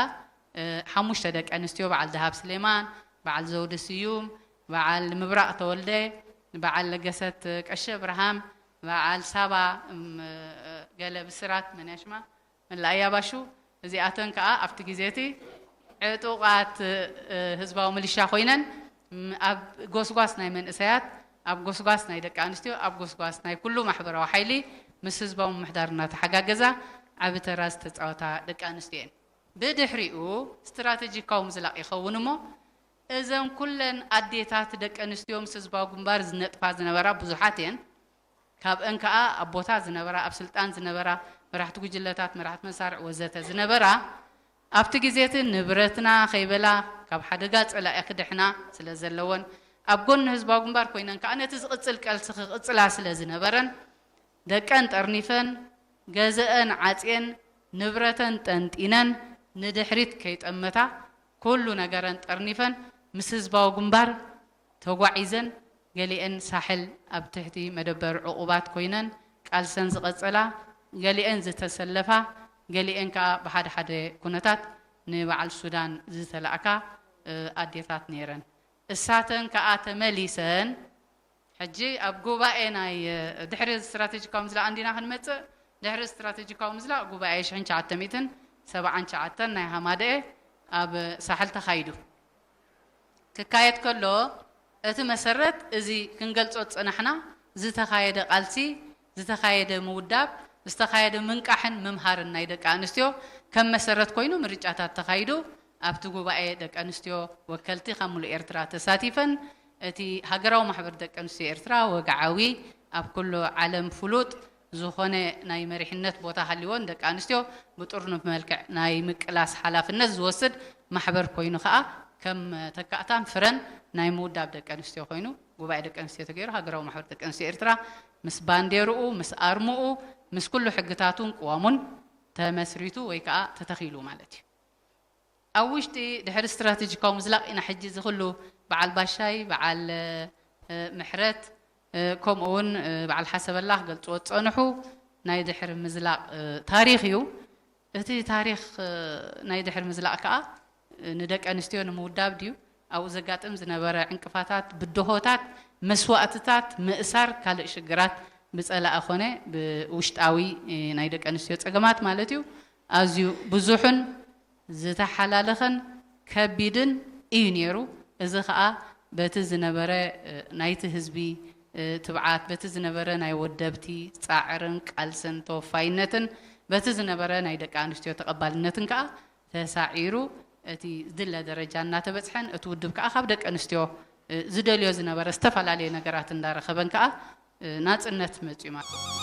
ሓሙሽተ ደቂ ኣንስትዮ በዓል ደሃብ ስሌማን፣ በዓል ዘውዲ ስዩም፣ በዓል ምብራቕ ተወልደ፣ በዓል ለገሰት ቀሸ ብርሃም፣ በዓል ሳባ ገለ ብስራት መንያሽማ መላእያ ባሹ እዚኣተን ከዓ ኣብቲ ግዜ እቲ ዕጡቓት ህዝባዊ ምልሻ ኮይነን ኣብ ጎስጓስ ናይ መንእሰያት ኣብ ጎስጓስ ናይ ደቂ ኣንስትዮ ኣብ ጎስጓስ ናይ ኩሉ ማሕበራዊ ሓይሊ ምስ ህዝባዊ ምምሕዳር እናተሓጋገዛ ዓቢ ተራ ዝተፃወታ ደቂ ኣንስትዮ እየን። ብድሕሪኡ ስትራተጂካዊ ምዝላቕ ይኸውን እሞ እዘን ኩለን ኣዴታት ደቂ ኣንስትዮ ምስ ህዝባዊ ግንባር ዝነጥፋ ዝነበራ ብዙሓት እየን። ካብአን ከኣ ኣብ ቦታ ዝነበራ ኣብ ስልጣን ዝነበራ መራሕቲ ጉጅለታት መራሕቲ መሳርዕ ወዘተ ዝነበራ ኣብቲ ግዜ እቲ ንብረትና ከይበላ ካብ ሓደጋ ጸላኢ ክድሕና ስለ ዘለወን ኣብ ጎኒ ህዝባዊ ግንባር ኮይነን ከኣ ነቲ ዝቕጽል ቀልሲ ክቕጽላ ስለ ዝነበረን ደቀን ጠርኒፈን ገዘአን ዓጽየን ንብረተን ጠንጢነን ንድሕሪት ከይጠመታ ኩሉ ነገረን ጠርኒፈን ምስ ህዝባዊ ግንባር ተጓዒዘን ገሊኤን ሳሕል ኣብ ትሕቲ መደበር ዕቑባት ኮይነን ቃልሰን ዝቐጸላ፣ ገሊኤን ዝተሰለፋ፣ ገሊኤን ከኣ ብሓደ ሓደ ኩነታት ንበዓል ሱዳን ዝተላእካ ኣዴታት ነይረን። እሳተን ከኣ ተመሊሰን ሕጂ ኣብ ጉባኤ ናይ ድሕሪ ስትራቴጂካዊ ምዝላቕ እንዲና ክንመጽእ ድሕሪ ስትራቴጂካዊ ምዝላቕ ጉባኤ ሽሕን ትሽዓተ ሚእትን ሰብዓን ትሽዓተን ናይ ሃማደኤ ኣብ ሳሕል ተኻይዱ። ክካየድ ከሎ እቲ መሰረት እዚ ክንገልጾ ዝጸናሕና ዝተኻየደ ቃልሲ ዝተኻየደ ምውዳብ ዝተኻየደ ምንቃሕን ምምሃርን ናይ ደቂ ኣንስትዮ ከም መሰረት ኮይኑ ምርጫታት ተኻይዱ ኣብቲ ጉባኤ ደቂ ኣንስትዮ ወከልቲ ካብ ሙሉእ ኤርትራ ተሳቲፈን እቲ ሃገራዊ ማሕበር ደቂ ኣንስትዮ ኤርትራ ወግዓዊ ኣብ ኩሉ ዓለም ፍሉጥ ዝኾነ ናይ መሪሕነት ቦታ ሃልይወን ደቂ ኣንስትዮ ብጥርኑፍ መልክዕ ናይ ምቅላስ ሓላፍነት ዝወስድ ማሕበር ኮይኑ ከኣ ከም ተካእታን ፍረን ናይ ምውዳብ ደቂ ኣንስትዮ ኮይኑ ጉባኤ ደቂ ኣንስትዮ ተገይሩ ሃገራዊ ማሕበር ደቂ ኣንስትዮ ኤርትራ ምስ ባንዴርኡ ምስ ኣርምኡ ምስ ኩሉ ሕግታቱን ቅዋሙን ተመስሪቱ ወይ ከዓ ተተኺሉ ማለት እዩ። ኣብ ውሽጢ ድሕሪ ስትራቴጂካዊ ምዝላቕ ኢና ሕጂ እዚ ኩሉ በዓል ባሻይ በዓል ምሕረት ከምኡ እውን በዓል ሓሰበላ ክገልፅዎ ዝፀንሑ ናይ ድሕሪ ምዝላቕ ታሪኽ እዩ። እቲ ታሪኽ ናይ ድሕሪ ምዝላቕ ከዓ ንደቂ ኣንስትዮ ንምውዳብ ድዩ ኣብኡ ዘጋጥም ዝነበረ ዕንቅፋታት ብድሆታት መስዋእትታት ምእሳር ካልእ ሽግራት ብፀላኢ ኮነ ብውሽጣዊ ናይ ደቂ ኣንስትዮ ፀገማት ማለት እዩ ኣዝዩ ብዙሕን ዝተሓላለኸን ከቢድን እዩ ነይሩ። እዚ ኸኣ በቲ ዝነበረ ናይቲ ህዝቢ ትብዓት በቲ ዝነበረ ናይ ወደብቲ ጻዕርን ቃልስን ተወፋይነትን በቲ ዝነበረ ናይ ደቂ ኣንስትዮ ተቐባልነትን ከኣ ተሳዒሩ እቲ ዝድለ ደረጃ እናተበጽሐን እቲ ውድብ ከኣ ካብ ደቂ ኣንስትዮ ዝደልዮ ዝነበረ ዝተፈላለየ ነገራት እንዳረኸበን ከኣ ናጽነት መጽዩ ማለት